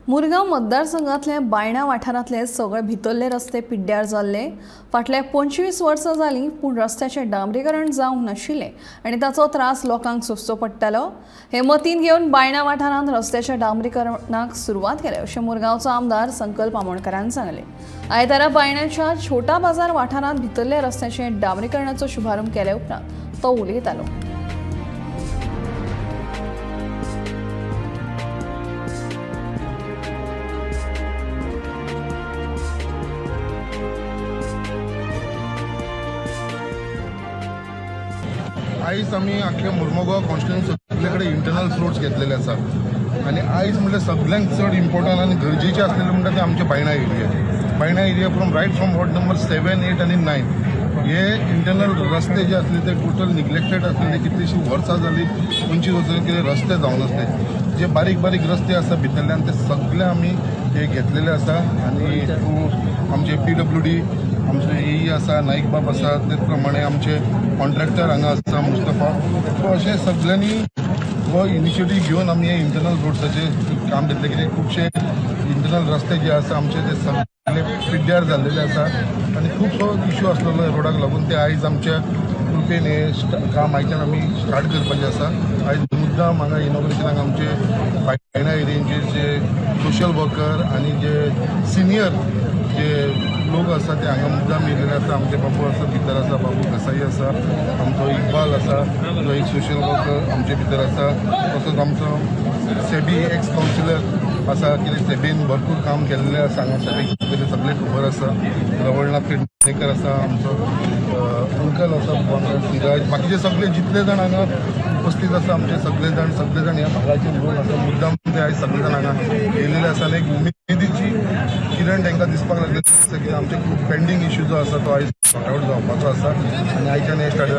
मुरगांव मतदारसंघातले बायणा वाठारांतले सगळे भितरले रस्ते पिड्ड्यार जाल्ले. फाटल्या 25 वर्सां जालीं पूण रस्त्याचें डांबरीकरण जावंक नाशिल्लें आनी ताचो त्रास लोकांक सोंसचो पडटालो. हे मतीन घेवन बायणा वाठारांत रस्त्याच्या डांबरीकरणाक सुरवात केल्या अशें मुरगांवचो आमदार संकल्प आमोणकरान सांगलें. आयतारा बायणाच्या छोटा बाजार वाठारांत भितरल्या रस्त्याचें डांबरीकरणाचो शुभारंभ केल्या उपरांत तो उलयतालो. आयज आमी आख्खे मुर्मुगांव कॉन्स्टिट्युएन्सी सगळे कडेन इंटरनल रोड्स घेतलेले आसा आनी आयज म्हणल्यार सगळ्यांत चड इम्पॉर्टंट आनी गरजेचे आसलेले म्हणटा ते आमचे Baina area. Baina area from right from ward number 7, 8 आनी 9 हे इंटरनल रस्ते जे आसले ते टोटल निग्लेक्टेड आसलेले. कितलीशीं वर्सां जालीं, 25 वर्सां कितें रस्ते जावन नासले. जे बारीक बारीक रस्ते आसा भितरल्यान ते सगळे आमी हे घेतलेले आसा आनी थ्रू आमचे पीडब्ल्यूडी आमचे ई आसा, नाईक बाब आसा, तेच प्रमाणे आमचे कॉन्ट्रॅक्टर हांगा आसा मुस्तफा. सो अशें सगळ्यांनी हो इनिशिएटीव घेवन आमी हे इंटरनल रोड्साचें काम घेतलें, कित्याक खुबशे इंटरनल रस्ते जे आसा आमचे ते सगळे पिड्ड्यार जाल्लेले आसा आनी खुबसो इशू आसलेलो रोडाक लागून. ते आयज आमच्या कृपेन हे काम आयच्यान आमी स्टार्ट करपाचें आसा. आयज मुद्दाम हांगा इनॉग्रेशनाक आमचे बायणा एरियेचे जे सोशल वर्कर आनी जे सिनियर जे लोक आसा ते हांगा मुद्दाम येयलेले आसा. आमचे बाबू आसा, भितर आसा, बाबू कसाई आसा, आमचो इक्बाल आसा जो एक सोशल वर्कर आमचे भितर आसा. तसोच आमचो सेबी एक्स कावन्सिलर आसा, कितें सेबीन भरपूर काम केल्लें आसा हांगा. सेबीक सगळें खबर आसा. रवळनाथ पेडणेकर आसा, आमचो अंकल आसा सिराज, बाकीचे सगळे जितले जाण हांगा उपस्थित आसा आमचे सगळे जाण ह्या भागाचे लोक आसा. मुद्दाम ते आयज सगळे जाण हांगा येयलेले आसा आनी एक उमेदीची किरण तांकां दिसपाक लागले आसा की आमचे खूब पेंडींग इश्यू जो आसा तो आयज सॉर्ट आवट जावपाचो आसा आनी आयच्यान हे स्टार्ट